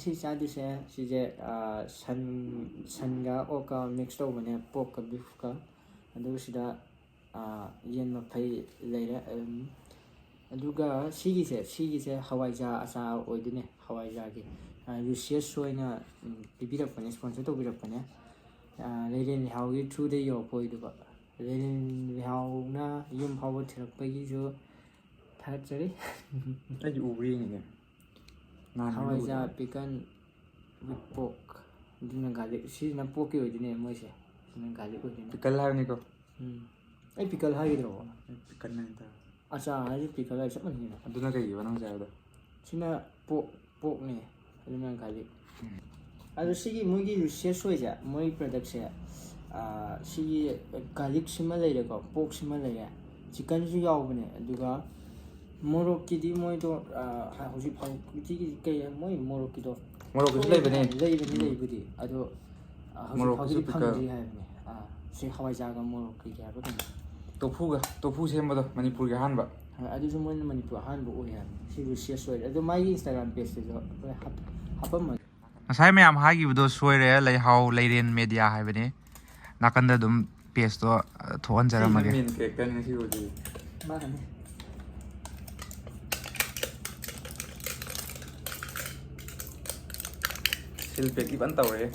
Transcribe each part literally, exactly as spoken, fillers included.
ꯁꯤ ꯆꯥꯗꯣꯏꯁꯦ, ꯁꯤꯁꯦ, ꯑꯥ, ꯁꯟ, ꯁꯟꯒ ꯑꯣꯛꯀ mix ꯇꯧꯕꯅꯦ, pork ꯀ beef ꯀ꯫ ꯑꯗꯨꯒ ꯁꯤꯗ, ꯑꯥ, ꯌꯦꯟ ꯃꯐꯩ ꯂꯩꯔꯦ꯫ ꯎꯝ, ꯑꯗꯨꯒ ꯁꯤꯒꯤꯁꯦ, ꯁꯤꯒꯤꯁꯦ ꯍꯋꯥꯏꯖꯥ ꯑꯆꯥꯔ ꯑꯣꯏꯗꯣꯏꯅꯦ, ꯍꯋꯥꯏꯖꯥꯒꯤ꯫ ꯑꯥ, ꯂꯨꯁꯤꯌꯁ ꯁꯣꯏꯅ, ꯎꯝ, ꯄꯤꯕꯤꯔꯛꯄꯅꯦ, sponsor ꯇꯧꯕꯤꯔꯛꯄꯅꯦ꯫ ꯑꯥ, ꯂꯩꯔꯦꯟ ꯂꯩꯍꯥꯎꯒꯤ through ꯗ ꯌꯧꯔꯛꯄ ꯑꯣꯏꯗꯣꯏꯕ꯫ ꯂꯩꯔꯦꯟ ꯂꯩꯍꯥꯎꯅ ꯌꯨꯝ ꯐꯥꯎꯕ ꯊꯤꯜꯂꯛꯄꯒꯤꯁꯨ ꯊꯥꯒꯠꯆꯔꯤ꯫ ꯑꯩꯗꯤ ꯎꯕ꯭ꯔꯥ ꯌꯦꯡꯉꯤꯅꯦ꯫ ꯅꯍꯥꯟ ꯍꯋꯥꯏꯖꯥ ꯎꯕ꯭ꯔꯥ? Pickle with pork꯫ ꯑꯗꯨꯅ garlic꯫ ꯁꯤꯁꯤꯅ pork ꯀꯤ ꯑꯣꯏꯗꯣꯏꯅꯦ ꯃꯣꯏꯁꯦ꯫ ꯁꯤꯅ garlic ꯑꯣꯏꯗꯣꯏꯅꯦ꯫ Pickle ꯍꯥꯏꯕꯅꯤꯀꯣ꯫ ꯎꯝ꯫ ꯑꯩ pickle ꯍꯥꯏꯒꯤꯗ꯭ꯔꯕꯣ? ꯑꯩ pickle ꯍꯥꯏꯅ ꯇꯥꯕ꯫ ꯑꯆꯥꯔ ꯍꯥꯏꯁꯦ pickle ꯍꯥꯏꯁꯦ ꯆꯞ ꯃꯥꯟꯅꯩꯅ꯫ ꯑꯗꯨꯅ ꯀꯩꯒꯤꯕ ꯅꯪ ꯍꯧꯖꯤꯛ ꯍꯥꯏꯕꯗꯣ? ꯁꯤꯅ pork, pork ꯅꯦ꯫ ꯑꯗꯨꯅ garlic꯫ ꯎꯝ꯫ ꯑꯗꯣ ꯁꯤꯒꯤ ꯃꯣꯏꯒꯤ ꯂꯨꯁꯤꯌꯁ ꯁꯣꯏꯁꯦ, ꯃꯣꯏ product ꯁꯦ, ꯑꯥ, ꯁꯤꯒꯤ garlic ꯁꯤꯃ ꯂꯩꯔꯦꯀꯣ, pork ꯁꯤꯃ ꯂꯩꯔꯦ, chicken ꯁꯨ ꯌꯥꯎꯕꯅꯦ, ꯑꯗꯨꯒ ꯃꯣꯔꯣꯛꯀꯤꯗꯤ ꯃꯣꯏꯗꯣ, ꯑꯥ, ꯍꯧꯖꯤꯛ ꯐꯥꯎ ꯍꯧꯖꯤꯛꯀꯤ ꯀꯩ ꯃꯣꯏ ꯃꯣꯔꯣꯛꯀꯤꯗꯣ ꯃꯣꯔꯣꯛꯀꯤꯁꯨ ꯂꯩꯕꯅꯦ꯫ ꯂꯩꯕꯅꯤ, ꯎꯝ꯫ ꯂꯩꯕꯗꯤ꯫ ꯑꯗꯣ, ꯑꯥ, ꯍꯧꯖꯤꯛ ꯃꯣꯔꯣꯛꯀꯤꯁꯨ ꯐꯥꯎꯒꯤꯗꯤ pickle꯫ ꯐꯪꯗ꯭ꯔꯤ ꯍꯥꯏꯕꯅꯦ꯫ ꯑꯥ, ꯁꯤ ꯍꯋꯥꯏꯖꯥꯔꯒ ꯃꯣꯔꯣꯛ ꯀꯩ ꯀꯩ ꯍꯥꯏꯕ꯭ꯔꯥ ꯀꯩꯅꯣ? Tofu ꯒ, tofu ꯁꯦꯝꯕꯗꯣ, ꯃꯅꯤꯄꯨꯔꯒꯤ ꯑꯍꯥꯟꯕ꯫ ꯑꯥ, ꯑꯗꯨꯁꯨ ꯃꯣꯏꯅ ꯃꯅꯤꯄꯨꯔ ꯑꯍꯥꯟꯕ ꯑꯣꯏ ꯍꯥꯏꯕꯅꯦ꯫ ꯁꯤ ꯂꯨꯁꯤꯌꯁ ꯁꯣꯏ꯫ ꯑꯗꯣ ꯃꯥꯒꯤ Instagram page ꯇꯁꯨ ꯑꯩꯈꯣꯏ ꯍꯥꯞ-, ꯍꯥꯞꯄꯝꯃꯒꯦ꯫ ꯉꯁꯥꯏ ꯃꯌꯥꯝ ꯍꯥꯏꯈꯤꯕꯗꯣ ꯁꯣꯏꯔꯦ, ꯂꯩꯍꯥꯎ ꯂꯩꯔꯦꯟ media ꯍꯥꯏꯕꯅꯤ꯫ ꯅꯥꯀꯟꯗ ꯑꯗꯨꯝ page ꯇꯣ, ꯑ, ꯊꯣꯛꯍꯟꯖꯔꯝꯃꯒꯦ꯫ ꯁꯤꯅ main character ꯅꯤ ꯉꯁꯤ ꯑꯣꯏꯗꯣꯏꯁꯦ꯫ ꯃꯥꯅꯦ꯫ Seal pack ꯇꯤ ꯐꯖꯅ ꯇꯧꯔꯦ꯫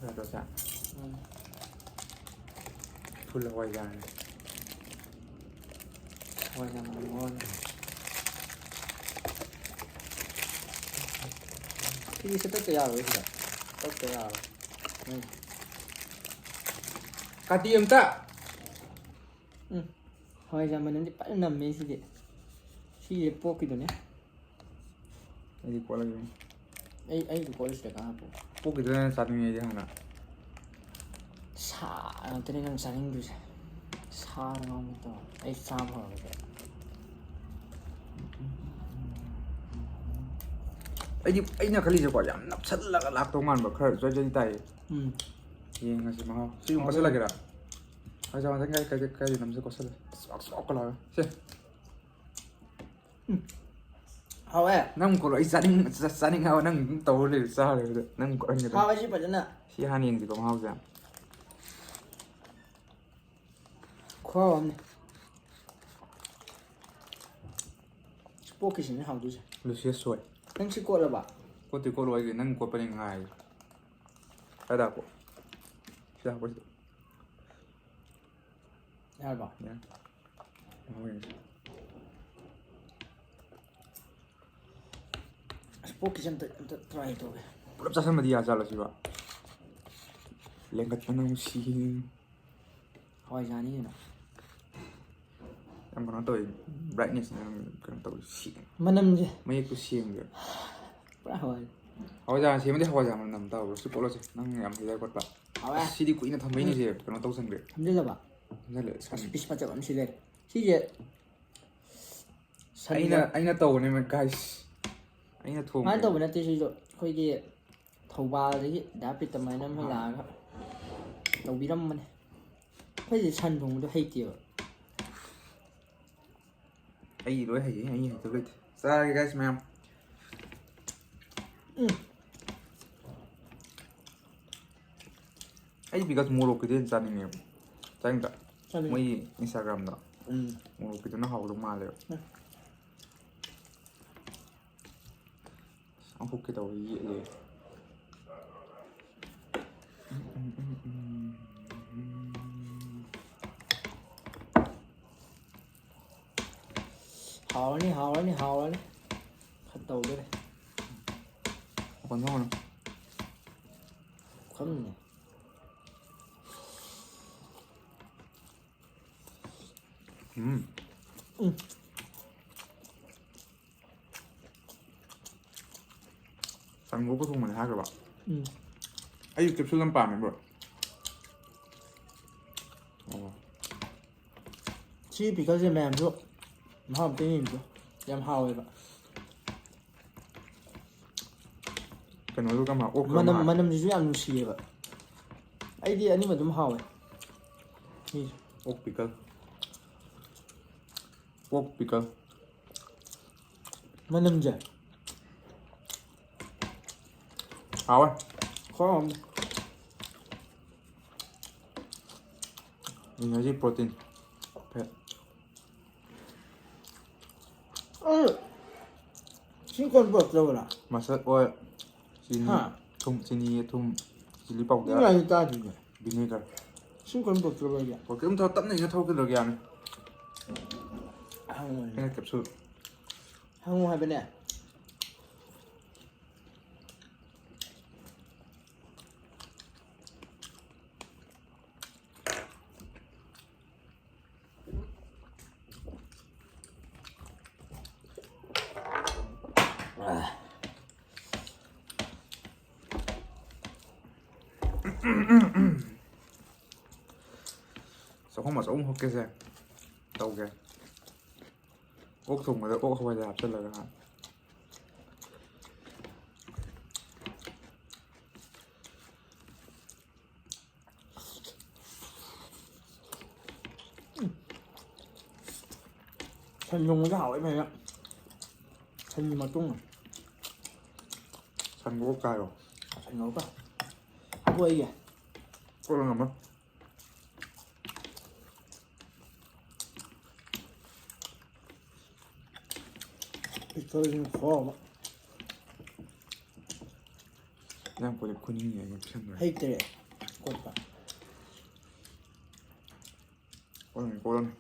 ꯐꯖꯗ꯭ꯔꯣ ꯁꯦ? ꯎꯝ꯫ Full ꯍꯋꯥꯏꯖꯥꯔꯅꯦ꯫ ꯍꯋꯥꯏꯖꯥꯔ ꯃꯅꯝ ꯃꯔꯣꯜ ꯑꯃ꯫ ꯁꯤꯗꯤ ꯁꯠꯇꯠꯇ ꯌꯥꯔꯣꯏ ꯁꯤꯗ꯫ ꯇꯠꯇ ꯌꯥꯔꯣꯏ꯫ ꯎꯝ꯫ ꯀꯥꯇꯤ ꯑꯝꯇ! ꯎꯝ꯫ ꯍꯋꯥꯏꯖꯥꯔ ꯃꯅꯝꯗꯤ ꯐꯖꯅ ꯅꯝꯃꯦ ꯁꯤꯗꯤ꯫ ꯁꯤꯁꯦ pork ꯀꯤꯗꯨꯅꯦ꯫ ꯑꯩꯗꯤ ꯀꯣꯠꯂꯒꯦ꯫ ꯑꯩ, ꯑꯩꯗꯤ ꯀꯣꯠꯂꯁꯤꯗ ꯀꯥ ꯍꯥꯞꯄꯨ꯫ Pork ꯀꯤꯗꯨꯅ ꯍꯦꯟꯅ ꯆꯥꯅꯤꯡꯉꯦ ꯑꯩꯗꯤ ꯍꯥꯟꯅ꯫ ꯁꯥ ꯉꯥꯛꯇꯅꯦ ꯅꯪ ꯆꯥꯅꯤꯡꯗꯣꯏꯁꯦ꯫ ꯁꯥ ꯉꯥꯛꯇ꯫ ꯑꯩ ꯆꯥꯕ ꯍꯧꯔꯒꯦ꯫ ꯑꯩꯗꯤ, ꯑꯩꯅ ꯈꯜꯂꯤꯁꯦꯀꯣ, ꯌꯥꯝ ꯅꯞꯁꯜꯂꯒ ꯂꯥꯛꯇꯧ ꯃꯥꯟꯕ, ꯈꯔ ꯖꯣꯏ ꯖꯣꯏ ꯇꯥꯏꯌꯦ꯫ ꯎꯝ꯫ ꯌꯦꯡꯉꯁꯤ ꯃꯍꯥꯎ꯫ ꯁꯤ ꯑꯃꯨꯛ ꯍꯥꯎꯕ꯭ꯔꯥ? ꯀꯣꯠꯁꯜꯂꯒꯦꯔꯥ? ꯍꯋꯥꯏꯖꯥꯔ ꯃꯊꯪ ꯀꯥꯏ, ꯀꯥꯏ, ꯀꯥꯏꯗ ꯅꯝꯁꯤ ꯀꯣꯠꯁꯜꯂꯦ꯫ ꯑꯁ, ꯆꯥꯛ ꯆꯥꯛꯀ ꯂꯥꯎꯔꯦ꯫ ꯁꯦ꯫ ꯎꯝ꯫ ꯍꯥꯎꯋꯦ꯫ ꯅꯪ ꯀꯣꯠꯂꯣ, ꯑꯩ ꯆꯥꯅꯤꯡ ꯆꯥ- ꯆꯥꯅꯤꯡꯉꯕ ꯅꯪ ꯑꯗꯨꯝ ꯇꯧꯔ ꯂꯩꯕ, ꯆꯥꯔ ꯂꯩꯕꯗ ꯅꯪ ꯀꯣꯠꯍꯟꯒꯗꯕ꯫ ꯍꯥꯎꯋꯦ ꯁꯤ ꯐꯖꯅ꯫ ꯁꯤ ꯍꯥꯟꯅ ꯌꯦꯡꯁꯤꯀꯣ ꯃꯍꯥꯎꯁꯦ꯫ ꯈꯨꯍꯥꯎ ꯑꯃꯅꯤ꯫ ꯄꯣꯛꯀꯤꯁꯤꯅꯦ ꯍꯥꯎꯗꯣꯏꯁꯦ꯫ ꯂꯨꯁꯤꯌꯁ ꯁꯣꯏ꯫ ꯅꯪ ꯁꯤ ꯀꯣꯠꯂꯕ? ꯀꯣꯠꯇꯤ ꯀꯣꯠꯂꯣ, ꯑꯩꯗꯤ ꯅꯪ ꯀꯣꯠꯄꯅꯤ ꯉꯥꯏꯔꯤ꯫ ꯀꯥꯏꯗ ꯍꯥꯞꯄꯣ? ꯁꯤꯗ ꯍꯥꯞꯄꯣ, ꯁꯤꯗ꯫ ꯌꯥꯔꯕꯣ? ꯌꯥꯔꯦ꯫ ꯃꯍꯥꯎ ꯌꯦꯡꯁꯤ꯫ ꯑꯁ, ꯄꯣꯛꯀꯤꯁꯦ ꯑꯝꯇ ꯑꯝꯇ ꯇ꯭ꯔꯥꯏ ꯇꯧꯒꯦ꯫ ꯄꯨꯂꯞ ꯆꯥꯁꯟꯕꯗꯤ ꯌꯥ ꯆꯥꯠꯂꯣ ꯁꯤꯕ? ꯂꯦꯡꯒꯠꯄꯅ ꯑꯃꯨꯛ ꯁꯤ꯫ ꯍꯋꯥꯏꯖꯥꯔꯅꯤ ꯀꯩꯅꯣ꯫ ꯌꯥꯝ ꯀꯩꯅꯣ ꯇꯧꯋꯤ, ꯕ꯭ꯔꯥꯏꯠꯅꯦꯁ ꯌꯥꯝ ꯀꯩꯅꯣ ꯇꯧꯋꯤ, ꯁꯤ꯫ ꯃꯅꯝꯁꯦ ꯃꯌꯦꯛꯇꯨ ꯁꯦꯡꯗꯦ꯫ ꯄꯨꯔꯥ ꯍꯋꯥꯏ꯫ ꯍꯋꯥꯏꯖꯥꯔ ꯁꯦꯝꯃꯗꯤ ꯍꯋꯥꯏꯖꯥꯔ ꯃꯅꯝ ꯇꯧꯔꯣ꯫ ꯁꯤ ꯄꯣꯠꯂꯣꯁꯦ ꯅꯪ ꯌꯥꯝ ꯍꯩꯗ ꯈꯣꯠꯄ꯫ ꯍꯥꯎꯋꯦ꯫ ꯑꯁ, ꯁꯤꯗꯤ ꯀꯨꯏꯅ ꯊꯝꯕꯩꯅꯦꯁꯦ, ꯀꯩꯅꯣ ꯇꯧꯁꯟꯈ꯭ꯔꯦ꯫ ꯊꯝꯖꯤꯜꯂꯕ? ꯊꯝꯖꯜꯂꯦ꯫ ꯑꯁ, ꯄꯤꯁ ꯐꯖꯕ ꯑꯃ ꯁꯤ ꯂꯩꯔꯦ꯫ ꯁꯤꯁꯦ ꯑꯩꯅ ꯑꯩꯅ ꯇꯧꯕꯅꯦ ꯒꯥꯏꯁ꯫ ꯑꯩꯅ ꯊꯣꯡꯕꯅꯦ꯫ ꯁꯨꯃꯥꯏꯅ ꯇꯧꯕ ꯅꯠꯇꯦ ꯁꯤꯁꯨ, ꯑꯩꯈꯣꯏꯒꯤ ꯊꯧꯕꯥꯜꯗꯒꯤ ꯗꯥ ꯄ꯭ꯔꯤꯇꯝ ꯍꯥꯏꯅ ꯑꯃ ꯂꯥꯛꯑꯒ ꯇꯧꯕꯤꯔꯝꯕꯅꯦ꯫ ꯑꯩꯈꯣꯏꯗꯤ ꯁꯟ ꯊꯣꯡꯕꯗꯣ ꯍꯩꯇꯦꯕ꯫ ꯑꯩ ꯂꯣꯏ ꯍꯩꯌꯦ, ꯑꯩ ꯍꯩꯇꯕ ꯂꯩꯇꯦ꯫ ꯆꯥꯔꯒꯦ ꯒꯥꯏꯁ ꯃꯌꯥꯝ꯫ ꯎꯝ꯫ ꯑꯩ ꯕꯤꯀꯥꯁ ꯃꯣꯔꯣꯛꯀꯤꯗꯤ ꯍꯦꯟꯅ ꯆꯥꯅꯤꯡꯉꯦꯕ꯫ ꯆꯥꯅꯤꯡꯗ꯭ꯔꯥ? ꯆꯥꯅꯤꯡꯉꯦ꯫ ꯃꯣꯏꯒꯤ ꯏꯟꯁꯇꯥꯒ꯭ꯔꯥꯝꯗ ꯎꯝ꯫ ꯃꯣꯔꯣꯛꯀꯤꯗꯨꯅ ꯍꯥꯎꯗꯧ ꯃꯥꯜꯂꯦꯕ꯫ ꯎꯝ꯫ ꯑꯃꯨꯛ ꯀꯩꯗꯧꯔ ꯌꯦꯛꯂꯦ꯫ ꯍꯥꯎꯔꯅꯤ, ꯍꯥꯎꯔꯅꯤ, ꯍꯥꯎꯔꯅꯤ꯫ ꯈꯔ ꯇꯧꯗꯣꯔꯦ꯫ ꯃꯈꯣꯟ ꯊꯣꯛꯑꯅꯨ꯫ ꯈꯪꯉꯤꯅꯦ꯫ ꯎꯝ꯫ ꯎꯝ꯫ ꯁꯟ ꯀꯣꯛꯄ ꯊꯣꯡꯕꯅꯦ ꯍꯥꯏꯈ꯭ꯔꯕ? ꯎꯝ꯫ ꯑꯩꯁꯨ ꯀꯦꯞꯁꯨꯜ ꯑꯃ ꯄꯥꯝꯃꯦ, ꯕ꯭ꯔꯣ꯫ ꯑꯣ꯫ ꯁꯤ ꯄꯤꯀꯜꯁꯦ ꯃꯌꯥꯝꯁꯨ ꯃꯍꯥꯎ ꯑꯝꯇ ꯌꯦꯡꯕꯤꯌꯨ꯫ ꯌꯥꯝ ꯍꯥꯎꯋꯦꯕ꯫ ꯀꯩꯅꯣꯗꯨꯒ ꯑꯃ, ꯑꯣꯛꯀ ꯃꯅꯝ, ꯑꯃ꯫ ꯃꯅꯝꯁꯤꯁꯨ ꯌꯥꯝ ꯅꯨꯡꯁꯤꯌꯦꯕ꯫ ꯑꯩꯗꯤ ꯑꯅꯤꯃꯛ ꯑꯗꯨꯝ ꯍꯥꯎꯋꯦ꯫ ꯁꯤꯁꯦ꯫ ꯑꯣꯛ ꯄꯤꯀꯜ꯫ Pork pickle. ꯃꯅꯝꯁꯦ꯫ ꯍꯥꯎꯋꯦ꯫ ꯈꯔ ꯑꯃ꯫ Energy protein fat. ꯁꯤ ꯀꯣꯟ ꯄꯨꯔꯛꯇ꯭ꯔꯕꯅ? ꯃꯁꯇꯔꯗ ꯑꯣꯏꯜ, ꯆꯤꯅꯤ, ꯍꯥ? ꯊꯨꯝ, ꯆꯤꯅꯤ, ꯊꯨꯝ, ꯆꯤꯂꯤ ꯃꯤ ꯄꯥꯎꯗꯔ, ꯉꯥꯏꯁꯦ ꯇꯥꯗ꯭ꯔꯤꯅꯦ꯫ ꯚꯤꯅꯦꯒꯔ꯫ ꯁꯤ ꯀꯣꯟ ꯄꯨꯔꯛꯇ꯭ꯔꯕ ꯑꯩꯒꯤ? ꯄꯣꯀꯦꯠ ꯑꯃ ꯊꯥꯎ ꯇꯞꯅ ꯏꯪꯅ ꯊꯧ ꯀꯩꯗꯧꯔꯒꯦ ꯌꯥꯅꯤ꯫ ꯍꯪꯉꯣ꯫ ꯑꯩꯅ ꯀꯦꯞꯁꯨꯜ꯫ ꯍꯪꯉꯣ ꯍꯥꯏꯕꯅꯦ꯫ ꯆꯥꯛꯈꯨꯝ ꯑꯆꯧꯕ ꯍꯨꯛꯀꯦꯁꯦ ꯇꯧꯒꯦ꯫ ꯑꯣꯛ ꯊꯣꯡꯕꯗ ꯑꯣꯛ ꯍꯋꯥꯏꯖꯥꯔ ꯍꯥꯞꯆꯤꯜꯂꯒ꯫ ꯁꯟ ꯊꯣꯡꯕꯁꯦ ꯍꯥꯎꯋꯦ ꯐꯖꯅ꯫ ꯁꯟꯒꯤ ꯃꯇꯨꯡ꯫ ꯁꯟ ꯑꯣꯛ ꯀꯥꯏꯔꯣ? ꯁꯟ ꯑꯣꯛꯀ꯫ ꯍꯥꯞꯄꯨ ꯑꯩꯒꯤ꯫ ꯑꯣꯛ ꯉꯝꯃꯣꯏ꯫ ꯄꯤꯛꯀꯜꯁꯤꯅ ꯈꯨꯍꯥꯎ ꯑꯃ꯫ ꯌꯥꯝ ꯀꯣꯜꯂꯦ ꯈꯨꯅꯤꯡ ꯌꯦꯡꯉꯣ ꯄꯤꯁꯟꯈ꯭ꯔꯦ꯫ ꯍꯩꯇ꯭ꯔꯦ ꯀꯣꯠꯄ꯫ ꯀꯣꯜꯂꯅꯤ ꯀꯣꯜꯂꯅꯤ꯫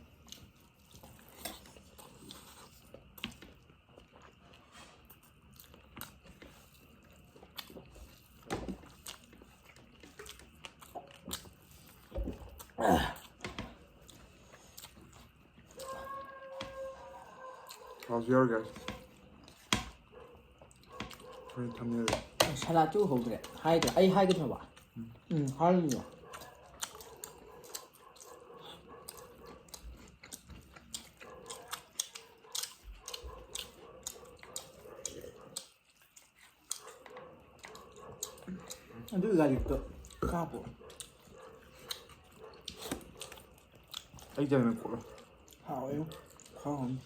ꯍꯧꯖꯤꯛ ꯌꯧꯔꯒꯦ꯫ ꯑꯩꯈꯣꯏ ꯊꯝꯃꯦ꯫ ꯁꯂꯥꯠꯇꯨ ꯎꯍꯧꯗ꯭ꯔꯦ꯫ ꯍꯥꯏꯗ꯭ꯔꯣ? ꯑꯩ ꯍꯥꯏꯒꯗ꯭ꯔꯕ? ꯎꯝ, ꯍꯥꯏꯔꯤꯅꯣ꯫ ꯑꯗꯨ ꯂꯥꯏꯔꯤꯛꯇꯣ ꯀꯥꯞꯄꯣ꯫ ꯑꯩ ꯆꯪꯉꯦ ꯀꯣꯠꯂꯣ꯫ ꯍꯥꯎꯋꯦ꯫ ꯍꯥꯎꯅꯤ꯫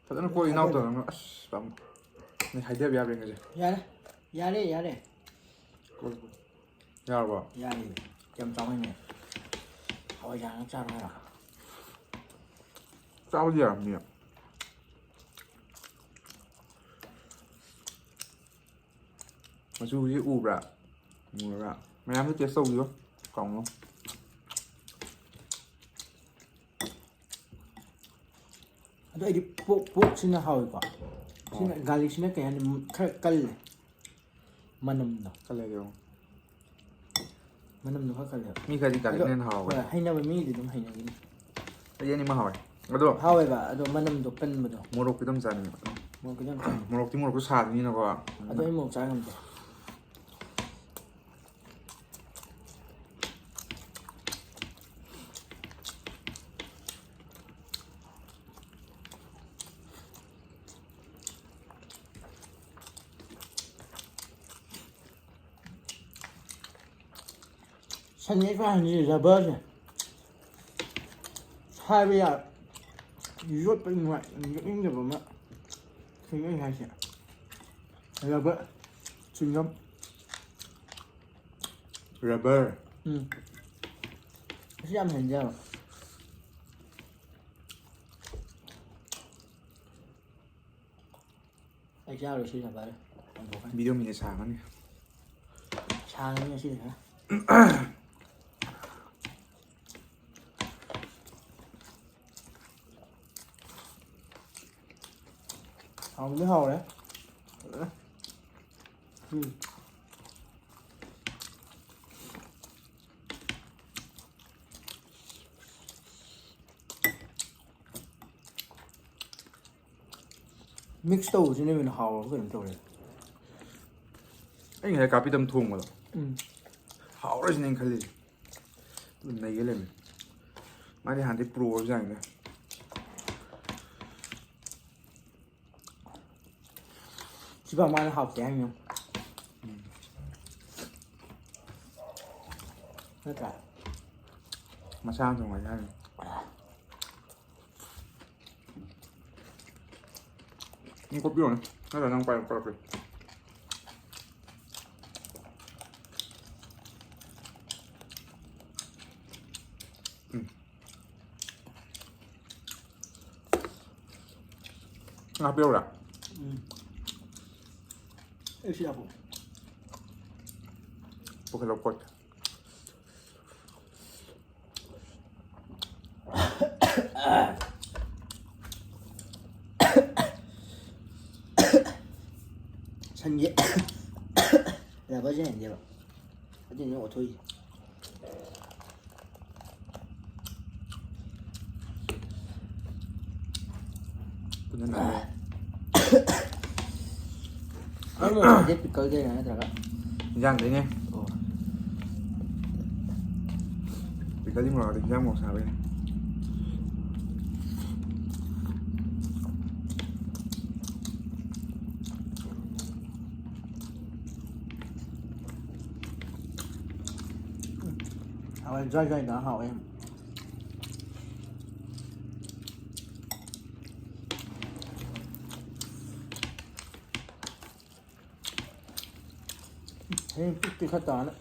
ꯐꯖꯅ ꯀꯣꯏ ꯏꯅꯥꯎ ꯇꯧꯔꯒ ꯑꯁ ꯄꯥꯝ-, ꯅꯣꯏ ꯍꯥꯏꯗꯕ ꯌꯥꯕ꯭ꯔꯥ ꯌꯦꯡꯉꯁꯦ꯫ ꯌꯥꯔꯦ, ꯌꯥꯔꯦ, ꯌꯥꯔꯦ꯫ ꯀꯣꯏ, ꯀꯣꯏ꯫ ꯌꯥꯔꯕꯣ? ꯌꯥꯔꯦ꯫ ꯌꯥꯝ ꯆꯥꯎꯅꯅꯦ꯫ ꯍꯋꯥꯏꯖꯥꯔ ꯉꯥꯛ ꯆꯥꯔꯣ ꯍꯥꯏꯔꯣ? ꯆꯥꯕꯗꯤ ꯌꯥꯔꯝꯅꯤꯌꯦ꯫ ꯃꯆꯨꯁꯤ ꯎꯕ꯭ꯔꯥ? ꯃꯨꯔꯕ꯭ꯔꯥ? ꯃꯌꯥꯝꯁꯨ ꯇꯦꯁ ꯇꯧꯕꯤꯌꯣ꯫ ꯀꯥꯎꯅꯣ꯫ ꯑꯗꯣ ꯑꯩꯗꯤ ꯄꯣꯛ, ꯄꯣꯛꯁꯤꯅ ꯍꯥꯎꯋꯤꯀꯣ꯫ ꯁꯤꯅ, ꯑꯣ꯫ ꯒꯥꯔꯂꯤꯛꯁꯤꯅ ꯀꯩ ꯍꯥꯏꯅꯤ, ꯈꯔ ꯀꯜꯂꯦ ꯃꯅꯝꯗꯣ꯫ ꯀꯜꯂꯦ ꯑꯗꯣ꯫ ꯃꯅꯝꯗꯣ ꯈꯔ ꯀꯜꯂꯦꯕ꯫ ꯃꯤ ꯈꯔꯗꯤ ꯒꯥꯔꯂꯤꯛꯅ ꯑꯗꯣ, ꯍꯦꯟꯅ ꯍꯥꯎꯋꯦ꯫ ꯍꯣꯏ, ꯍꯩꯅꯕ ꯃꯤꯗꯤ ꯑꯗꯨꯝ ꯍꯩꯅꯒꯅꯤ꯫ ꯑꯩ ꯑꯅꯤꯃꯛ ꯍꯥꯎꯋꯦ꯫ ꯑꯗꯣ ꯍꯥꯎꯋꯦꯕ, ꯑꯗꯣ ꯃꯅꯝꯗꯣ ꯀꯟꯕꯗꯣ꯫ ꯃꯣꯔꯣꯛ ꯈꯤꯇꯪ ꯆꯥꯅꯤꯡꯉꯦ꯫ ꯃꯣꯔꯣꯛ ꯈꯤꯇꯪ ꯆꯥꯅꯤꯡꯉꯦ꯫ ꯃꯣꯔꯣꯛꯇꯤ ꯃꯣꯔꯣꯛꯁꯨ ꯁꯥꯗꯣꯏꯅꯤꯅꯀꯣ꯫ ꯑꯗꯣ ꯑꯩ ꯃꯣꯔꯣꯛ ꯆꯥ ꯉꯝꯗꯦ꯫ ꯁꯟ ꯌꯩꯕ ꯍꯥꯏꯁꯦ ꯔꯕꯔꯁꯦ ꯁꯥꯏꯕ ꯌꯥ-, ꯌꯣꯠꯄ ꯅꯨꯡꯉꯥꯏ-, ꯌꯣꯠꯅꯤꯡꯗꯕ ꯑꯃ ꯊꯦꯡꯅꯩ ꯍꯥꯏꯁꯦ꯫ ꯔꯕꯔ, ꯆ꯭ꯋꯤꯡꯒꯝ꯫ ꯔꯕꯔ꯫ ꯎꯝ꯫ ꯑꯁꯤ ꯌꯥꯝ ꯍꯦꯟꯖꯕ꯫ ꯑꯩ ꯆꯥꯔꯣꯏ ꯁꯤ ꯆꯝꯐꯨꯠꯁꯦ꯫ ꯍꯟꯗꯣꯛꯈ꯭ꯔꯦ꯫ Video minute ꯁꯥꯡꯉꯅꯤ꯫ ꯁꯥꯡꯉꯅꯤ ꯉꯁꯤꯗꯤ ꯈꯔ꯫ ꯍꯥꯎꯗꯤ ꯍꯥꯎꯔꯦ꯫ ꯎꯝ꯫ Mix ꯇꯧꯕꯁꯤꯅ ꯍꯦꯟꯅ ꯍꯥꯎꯔꯕ ꯀꯩꯅꯣꯝ ꯇꯧꯔꯦ꯫ ꯑꯩ ꯉꯁꯥꯏ ꯀꯥꯞꯄꯤ ꯇꯝ ꯊꯣꯡꯕꯗꯣ꯫ ꯎꯝ꯫ ꯍꯥꯎꯔꯁꯤꯅꯦ ꯑꯩꯅ ꯈꯜꯂꯤꯁꯦ꯫ ꯑꯗꯨꯝ ꯅꯩꯒꯦ ꯂꯩꯔꯝꯃꯦ꯫ ꯃꯥꯗꯤ ꯍꯥꯟꯅꯗꯩ pro ꯑꯣꯏꯕꯖꯥꯠꯅꯤꯗ꯫ ꯁꯤꯐꯥꯎ ꯃꯥꯅ ꯍꯥꯎꯇꯦ ꯍꯥꯏꯅꯤ꯫ ꯎꯝ꯫ ꯅꯠꯇ꯭ꯔꯥ? ꯃꯁꯥꯅ ꯊꯣꯡꯉꯗꯤ ꯍꯥꯏꯅꯤ꯫ ꯅꯪ ꯀꯣꯠꯄꯤꯔꯣꯅꯦ꯫ ꯅꯠꯇ꯭ꯔ ꯅꯪ ꯄꯥꯏꯔꯣ, ꯄꯥꯏꯔꯛꯀꯦ꯫ ꯎꯝ꯫ ꯉꯥ ꯍꯥꯞꯄꯤꯔꯛꯎꯔꯥ? ꯎꯝ꯫ ꯑꯩ ꯁꯤ ꯍꯥꯞꯄꯣ꯫ ꯄꯨꯈꯠꯂꯣ, ꯀꯣꯠꯀꯦ꯫ ꯁꯟꯒꯤ ꯔꯕꯔꯁꯦ ꯍꯩꯅꯗꯦꯕ꯫ ꯑꯗꯨꯏꯅꯦ ꯑꯣꯠꯊꯣꯛꯏꯁꯦ꯫ ꯄꯨꯟꯅ ꯅꯥꯔꯦ꯫ ꯅꯪ ꯂꯣꯏꯔꯗꯤ ꯄꯤꯀꯜꯗꯩꯔꯥ ꯅꯠꯇ꯭ꯔꯒ? ꯏꯟꯖꯥꯡꯗꯩꯅꯦ꯫ ꯑꯣ꯫ ꯄꯤꯀꯜꯗꯤ ꯃꯣꯔꯣꯛ ꯍꯥꯞꯇꯦ, ꯏꯟꯖꯥꯡ ꯃꯣꯔꯣꯛ ꯁꯥꯕꯩꯅꯦ꯫ ꯍꯥꯎꯋꯦ, ꯖ꯭ꯋꯥꯏ ꯖ꯭ꯋꯥꯏꯗ ꯍꯥꯎꯋꯦ꯫ ꯍꯌꯦꯡ ꯄꯤꯛꯇꯤ ꯈꯔ ꯇꯥꯅ꯫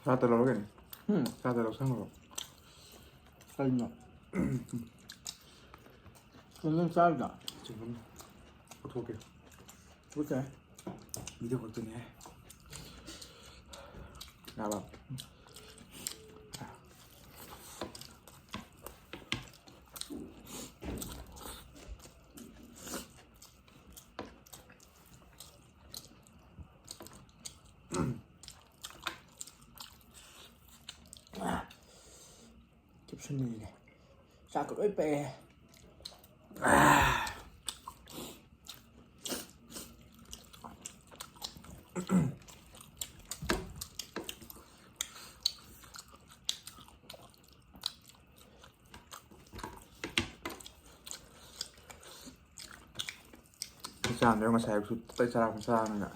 ꯁꯥꯇ ꯂꯧꯔꯒꯦꯅꯦ꯫ ꯎꯝ꯫ ꯁꯥꯇ ꯂꯧꯁꯪꯉꯕ꯫ ꯀꯩꯅꯣ? ꯀꯩꯅꯣ ꯆꯥꯔꯤꯗꯣ? ꯆꯤꯡꯒꯨꯝ ꯄꯨꯊꯣꯛꯀꯦ꯫ ꯄꯨꯊꯣꯛꯀꯦ꯫ ꯚꯤꯗꯤꯑꯣ ꯈꯛꯇꯅꯦ꯫ ꯌꯥꯕ? ꯀꯦꯞꯁꯨꯟꯅꯤꯅꯦ꯫ ꯆꯥꯛꯀ ꯂꯣꯏ ꯄꯛꯑꯦ꯫ ꯆꯥꯝꯗ꯭ꯔꯦ, ꯉꯁꯥꯏ ꯑꯌꯨꯛꯁꯨ ꯇꯞꯇꯥꯏ ꯆꯥꯔꯛꯄ ꯆꯥꯕꯅꯤꯅ꯫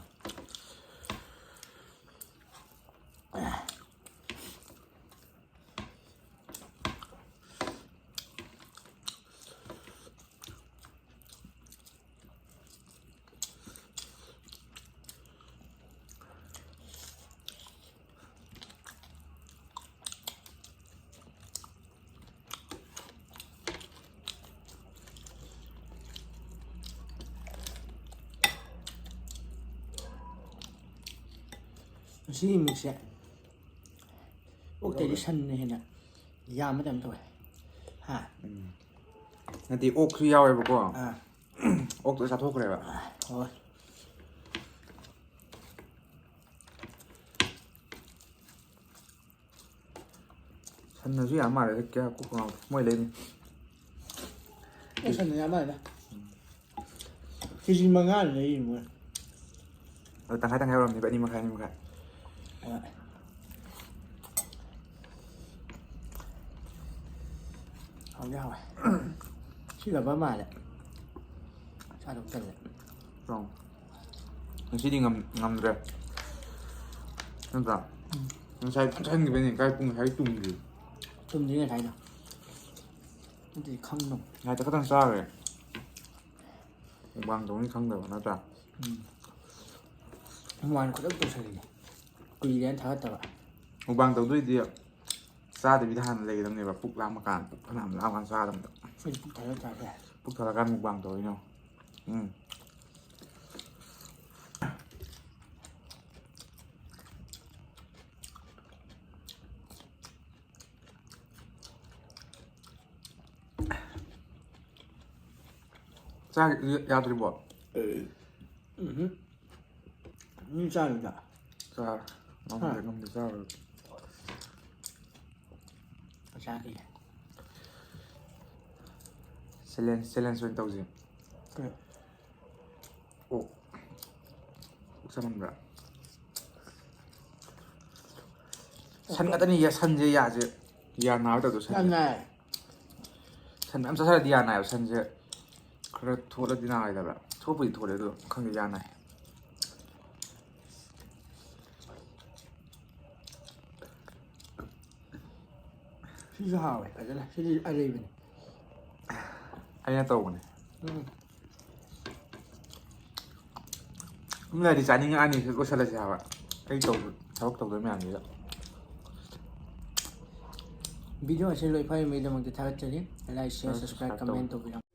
ꯉꯁꯤꯒꯤ ꯃꯤꯛꯁꯁꯦ ꯑꯣꯛꯇꯩꯗꯤ ꯁꯟꯅ ꯍꯦꯟꯅ ꯌꯥꯝꯕ ꯇꯥꯏꯞ ꯇꯧꯋꯦ꯫ ꯍꯥ? ꯎꯝ꯫ ꯅꯠꯇꯦ, ꯑꯣꯛꯁꯨ ꯌꯥꯎꯋꯦꯕꯀꯣ꯫ ꯑꯥ꯫ ꯑꯣꯛꯇꯣ ꯆꯥꯊꯣꯛꯈ꯭ꯔꯦꯕ꯫ ꯍꯣꯏ꯫ ꯁꯟꯅꯁꯨ ꯌꯥꯝ ꯃꯥꯜꯂꯦ, ꯀꯌꯥ ꯀꯣꯛ ꯉꯥꯎ-, ꯃꯣꯏ ꯂꯩꯅꯤ꯫ ꯑꯦ, ꯁꯟꯅ ꯌꯥꯝ ꯃꯥꯜꯂꯦꯗ꯫ ꯀꯦꯖꯤ ꯃꯉꯥ ꯂꯩꯔꯤ ꯃꯣꯏ꯫ ꯑꯗꯨ ꯇꯪꯈꯥꯏ ꯇꯪꯈꯥꯏ ꯑꯣꯏꯔꯝꯅꯤꯕ, ꯑꯅꯤ ꯃꯈꯥꯏ, ꯑꯅꯤ ꯃꯈꯥꯏ꯫ ꯍꯣꯏ꯫ ꯍꯥꯎꯗꯤ ꯍꯥꯎꯋꯦ꯫ ꯁꯤ ꯂꯕ ꯃꯥꯜꯂꯦ꯫ ꯆꯥꯗꯧ ꯇꯜꯂꯦ꯫ ꯆꯥꯎ꯫ ꯉꯁꯤꯗꯤ ꯉꯝ-, ꯉꯝꯗ꯭ꯔꯦ꯫ ꯅꯠꯇ꯭ꯔꯥ? ꯎꯝ꯫ ꯉꯁꯥꯏ ꯐꯖꯅ ꯍꯟꯈꯤꯕꯩꯅꯦ, ꯀꯥꯏ ꯄꯨꯡ ꯉꯁꯥꯏ ꯇꯨꯝꯗ꯭ꯔꯤ꯫ ꯇꯨꯝꯗ꯭ꯔꯤ ꯉꯁꯥꯏꯗꯣ꯫ ꯅꯠꯇ꯭ꯔꯗꯤ ꯈꯪꯗꯧ꯫ ꯉꯁꯥꯏ ꯈꯛꯇꯪ ꯆꯥꯈ꯭ꯔꯦ꯫ ꯃꯨꯛꯕꯥꯡ ꯇꯧꯅꯤ ꯈꯪꯗꯕ ꯅꯠꯇ꯭ꯔꯥ? ꯎꯝ꯫ ꯃꯨꯛꯕꯥꯡ ꯈꯨꯇꯧ ꯇꯧꯁꯜꯂꯤꯅꯦ꯫ ꯀꯨꯏꯔꯦꯅ ꯊꯥꯒꯠꯇꯕ꯫ ꯃꯨꯛꯕꯥꯡ ꯇꯧꯗꯣꯏꯗꯤ ꯆꯥꯗꯕꯤꯗ ꯍꯥꯟꯅ ꯂꯩꯒꯗꯕꯅꯦꯕ꯫ ꯄꯨꯛ ꯂꯥꯝꯃꯀꯥꯟ, ꯄꯨꯛ ꯐꯅꯌꯥꯝ ꯂꯥꯝꯃꯀꯥꯟ ꯆꯥꯒꯗꯕꯅꯦꯕ꯫ ꯑꯩꯈꯣꯏꯗꯤ ꯄꯨꯛ ꯊꯜꯂ ꯆꯥꯁꯦ ꯍꯥꯏ꯫ ꯄꯨꯛ ꯊꯜꯂꯀꯥꯟ ꯃꯨꯛꯕꯥꯡ ꯇꯧꯔꯤꯅꯣ꯫ ꯎꯝ꯫ ꯆꯥꯛ ꯌꯥꯗ꯭ꯔꯤꯕꯣ? ꯎꯝ꯫ ꯃꯤ ꯆꯥꯔꯤꯗ꯫ ꯆꯥꯔꯦ꯫ ꯉꯝꯗꯦ, ꯍꯥ? ꯉꯝꯗꯦ, ꯆꯥꯔꯣꯏ꯫ ꯆꯥꯈꯤꯒꯦ꯫ Challenge, challenge ꯑꯣꯏꯅ ꯇꯧꯁꯦ꯫ ꯀꯩ? ꯑꯣꯛ꯫ ꯑꯣꯛ ꯆꯥꯃꯟꯕ꯭ꯔꯥ? ꯁꯟ ꯉꯥꯛꯇꯅꯤ, ꯌꯥ-, ꯁꯟꯁꯦ ꯌꯥꯁꯦ, ꯌꯥ ꯅꯥꯕ ꯇꯧꯗꯣ ꯁꯟꯁꯦ꯫ ꯌꯥꯝ ꯅꯥꯏ꯫ ꯁꯟ ꯃꯌꯥꯝ ꯆꯥꯁꯜꯂꯗꯤ ꯌꯥ ꯅꯥꯏꯕ, ꯁꯟꯁꯦ ꯈꯔ ꯊꯣꯠꯂꯗꯤ ꯅꯥꯔꯣꯏꯗꯕ꯭ꯔꯥ? ꯊꯣꯛꯄꯨꯗꯤ ꯊꯣꯛꯂꯦ ꯑꯗꯣ ꯈꯪꯗꯦ ꯌꯥꯅ ꯍꯥꯏ꯫ ꯁꯤꯁꯨ ꯍꯥꯎꯋꯦ ꯐꯖꯅ꯫ ꯁꯤꯗꯤ ꯑꯔꯩꯕꯅꯤ꯫ ꯑꯩꯅ ꯇꯧꯕꯅꯦ꯫ ꯎꯝ꯫ ꯎꯝ, ꯂꯩꯔꯗꯤ ꯆꯥꯅꯤꯡꯉꯛꯑꯅꯤ ꯂꯣꯏꯁꯜꯂꯁꯦ ꯍꯥꯏꯕ꯫ ꯑꯩ ꯇꯧ-, ꯊꯕꯛ ꯇꯧꯗꯣꯏ ꯃꯌꯥꯝꯁꯤꯗ꯫ Video ꯑꯁꯤ ꯂꯣꯏ ꯐꯥꯏꯔꯤꯉꯩꯗꯃꯛꯇ ꯊꯥꯒꯠꯆꯔꯤ꯫ Like, share, ꯎꯝ, subscribe, subscribe comment ꯇꯧꯕꯤꯔꯝꯃꯨ꯫